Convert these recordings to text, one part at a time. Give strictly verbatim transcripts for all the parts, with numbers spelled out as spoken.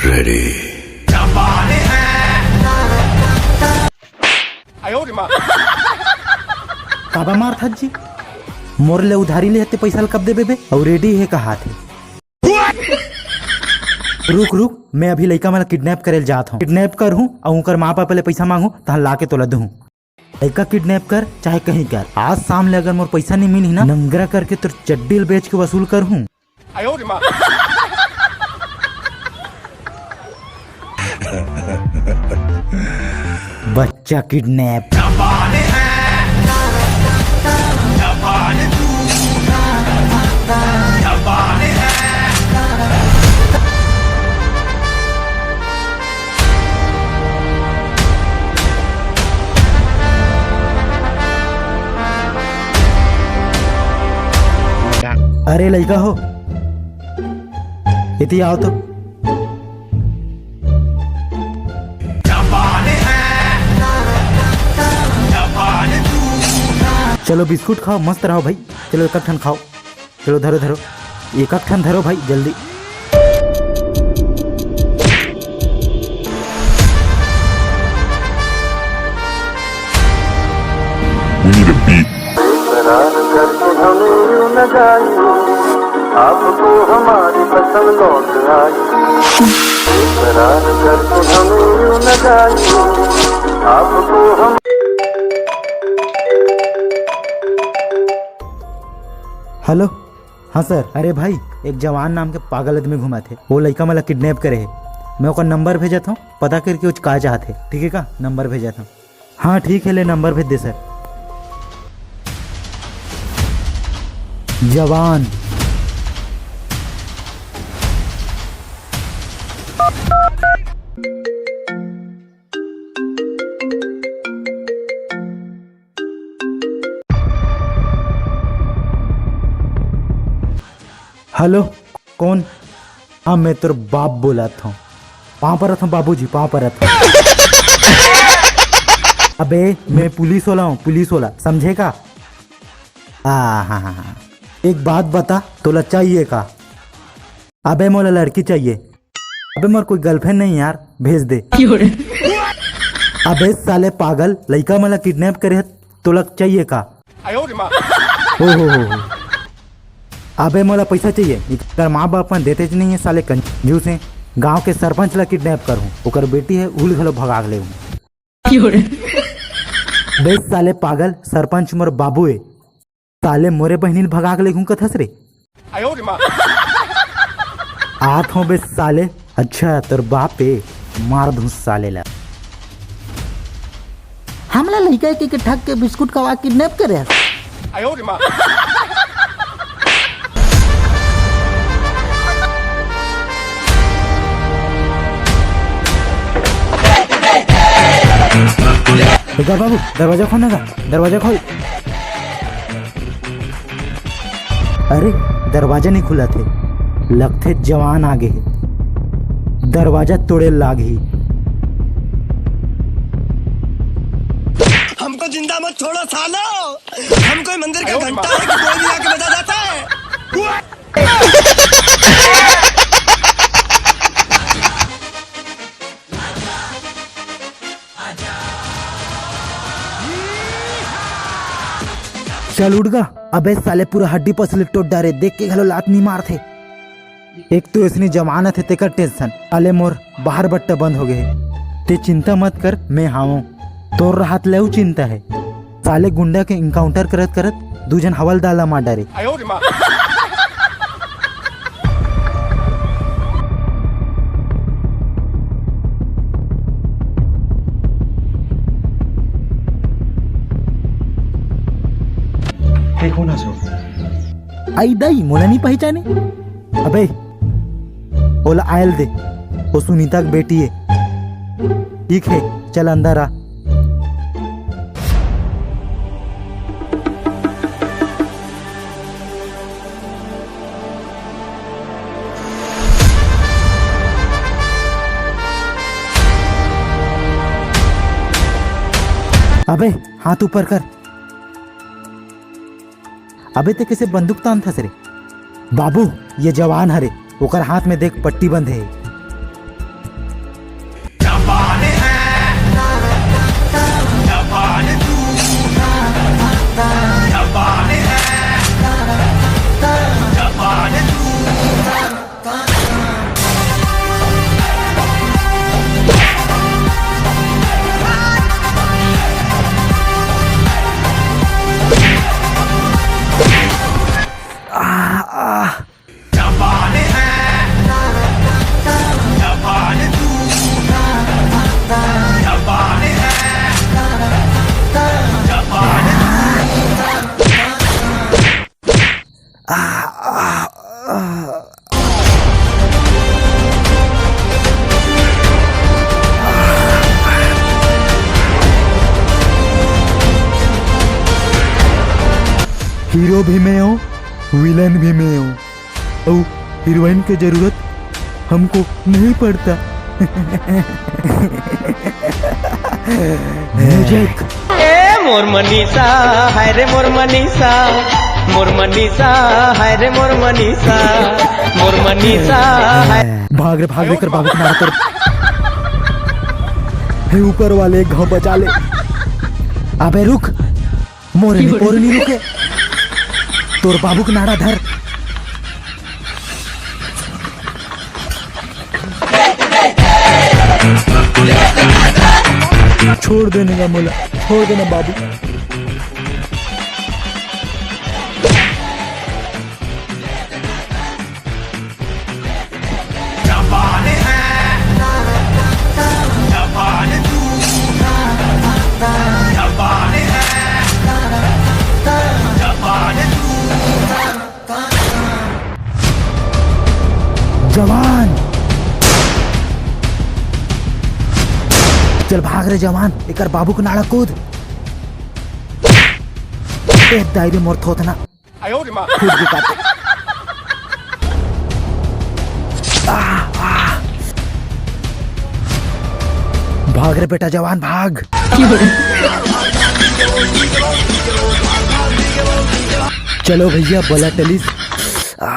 Ready. काबर मारथस जी? मोर ले उधारी ले हते, पैसा ल कब देबे बे? अउ रेडी हे कहाथे। रुक रुक, मैं अभी लइका मन ला किडनैप करे ल जात हूँ। किडनैप करहूँ अउ ओकर माँ बाप ले पैसा मांगहूँ, तहाँ लाके तोला दूहूँ। लइका किडनैप कर चाहे कहीं कर, आज शाम ले अगर मोर पैसा नहीं मिलही ना, नंगरा करके तोर चड्डी ल बेच के वसूल करहूँ। बच्चा किडनैप। अरे लइका हो, एती आव तो। चलो बिस्कुट खाओ, मस्त रहो भाई। चलो एक ठन खाओ। चलो धरो धरो, एक एक ठन धरो भाई जल्दी। We need a beat. इकरार करके हमें यूं न जाइए, आपको हमारी पसंद लौट आई। इकरार करके हमें यूं न जाइए, आपको हम हेलो। हाँ सर। अरे भाई, एक जवान नाम के पागल आदमी घुमाथे, वो लइका मन ला किडनैप करे हे। मैं ओकर नंबर भेजत हूँ, पता करके कुछ का चाहथे, ठीक है का? नंबर भेजत हूँ। हाँ ठीक है, ले नंबर भेज दे सर। जवान। हेलो, कौन? हाँ, मैं तोर बाप बोलत हूँ। पाँव परत हूँ बाबूजी, पाँव परत हूँ। अबे, मैं पुलिस वाला हूँ, पुलिस वाला, समझे का? हाँ, हाँ, हाँ, हाँ। एक बात बता, तोला चाहिए का? अबे, मोला लड़की चाहिए। अबे मोर कोई गर्लफ्रेंड नहीं यार, भेज दे। अबे साले पागल, लइका मन ला किडनैप करे हे, तोला चाहिए का? ओ हो हो हो। अबे मोला पैसा चाहिए, एकर माँ बाप मन देते च नहीं है, साले कंजूस हैं। गांव के सरपंच ला किडनैप करहूँ, ओकर बेटी है, उल घलो भगा के लेहूँ। बे साले पागल, सरपंच मोर बाबू है, साले मोरे बहिनी ल भगा के लेगहूं कथस रे। आत हों बे साले। अच्छा, तोर बाप ए, मार दूं साले ला। हमला लइका के, के ठग के बिस्कुट खवा किडनैप करे हस। ए गा बाबू, दरवाजा खोल ना गा, दरवाजा खोल। अरे, दरवाजा नहीं खुलत हे, लगथे जवान आगे हे, दरवाजा तोड़े लागही। हमको जिंदा मत छोड़ो सालो, हम कोई मंदिर का घंटा है कि कोई भी आके बजा जाता है। चल उठ गा। अबे साले पूरा हड्डी पसली टोट डारे, देख के घलो लात नी मारथे। एक तो इसने जमानत हे तेकर टेंशन, साले मोर बाहर बट्टा बंद हो गए हे। ते चिंता मत कर, मैं हावों। तोर राहत ले उ चिंता हे। साले गुंडा के एनकाउंटर करत करत दू झन हवलदार ला मार डारे। ते कोन हस? आई दाई, मोला नहीं पहचाने? अबे, ओला आयल दे, वो सुनीता के बेटी है। ठीक है, चल अंदर आ। अबे, हाथ ऊपर कर। अबे, ते कैसे बंदूक तानथस रे? बाबू, ये जवान हरे, ओकर हाथ में देख, पट्टी बंधे हे। हीरो भी मैं हूँ, विलन भी मैं हूँ, और हीरोइन की जरूरत हमको नहीं पड़ता। म्यूजिक। ए मोर मनीषा, हाय रे मोर मनीषा, मोर मनीषा, हाय रे मोर मनीषा, मोर मनीषा, हाय। भाग रे, भाग रे, कर बाबू के नारा तोर। हे ऊपर वाले, एक घाव बचा ले। अबे रुक, मोरे में पोर नहीं रुके। तोर बाबू के नारा धर। छोड़ देने का मोला, छोड़ देना बाबू। जवान, चल भाग रे जवान, एकर बाबू के नाड़ा कूद। ए दाई रे मोर थोथना। खुद भी काटे। आ, आ। भाग रे बेटा जवान, भाग। चलो भैया, बला टलिस। आ, आ।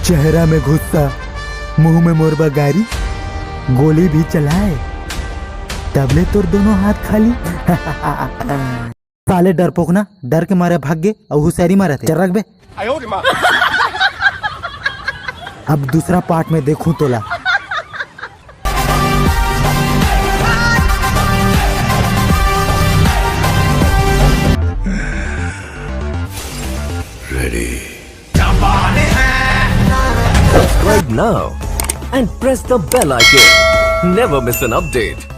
चेहरा में गुस्सा, मुंह में मोर बगारी, गोली भी चलाए, तबले तोर दोनों हाथ खाली। साले डरपोक ना, डर के मारे भाग गे, अउ हुसियारी मारत हे। चल रख बे। अब दूसरा पार्ट में देखूं तोला। Ready. Subscribe now and press the bell icon. Never miss an update.